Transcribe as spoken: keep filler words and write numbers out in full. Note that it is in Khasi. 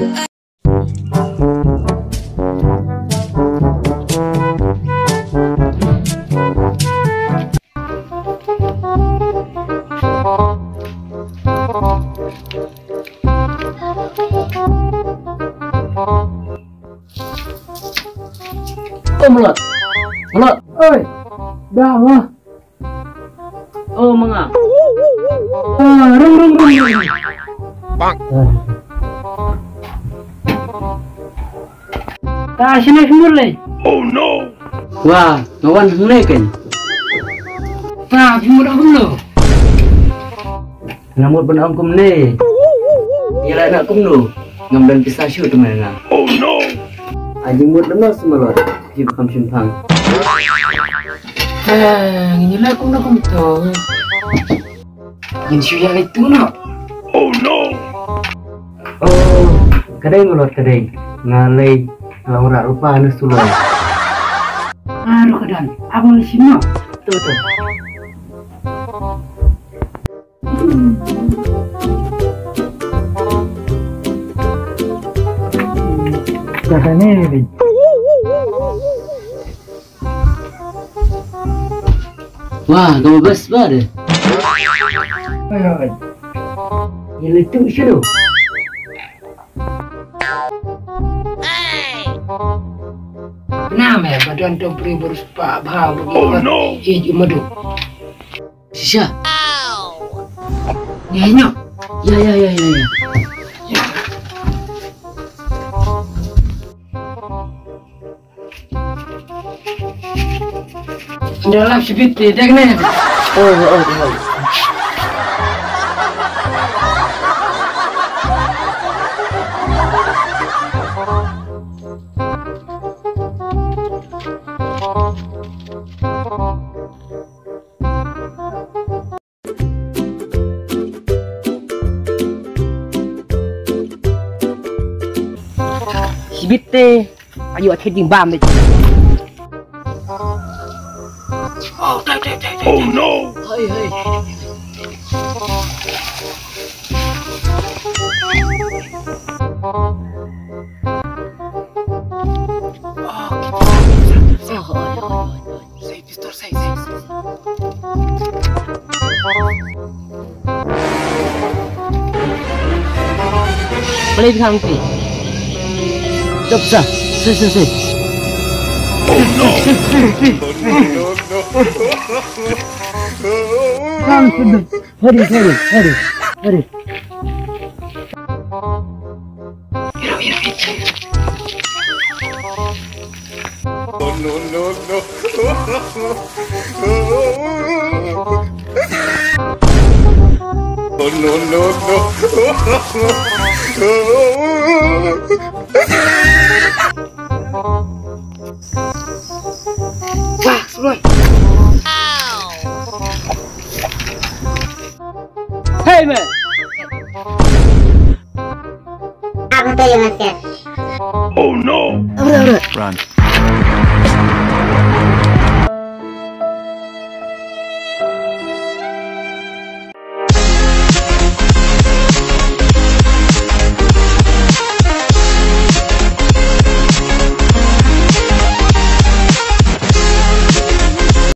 Oh, Mulot. Mulot. Oi. Dah, wah. Oh, manga. Ah, rung, rung, rung, rung. Ta shine shmur le. Oh no. Wa, ngawan hmle ken. Ta shmur aku lo. Nga mut ban ong kumne. Ïa la na kumno. Ngam don pisa shu tu mena. Oh no. Aji mut lem no semelot. Ji kam simpang. Eh, ngin la kumno kumto. Ngin shu ïa lei tu no. Oh no. Oh, kadei melot kadei. Nga lei. Nga ura rupa ne suloi. Ah, ru kadan. Aku ni sino. Tu tu. Wah, kamu best banget. Ini tuh sih. Nah, me, badan tuh peribur sepak bau. Oh no. Ih, cuma tuh. Shisha. Nya, nya. Ya, ya, ya, ya, ya. Dalam sebit dia dah kena. Oh, oh, oh. Sibit te, ayo a theding bam de. Oh, tai, tai, tai, tai. Oh no. Hai, hai. Oh, kita. Oh, oh, oh, oh. Safe, pistol, safe, safe, safe. Play behind me. Stop, sir. Sir, sir, sir. Oh, no. No, no, no, no. Hurry, hurry, hurry, hurry. No, no, no, no. No, no, no, no. Wah, sebelah. Hey, man. Aku tuh yang nge-save. Oh no. Run.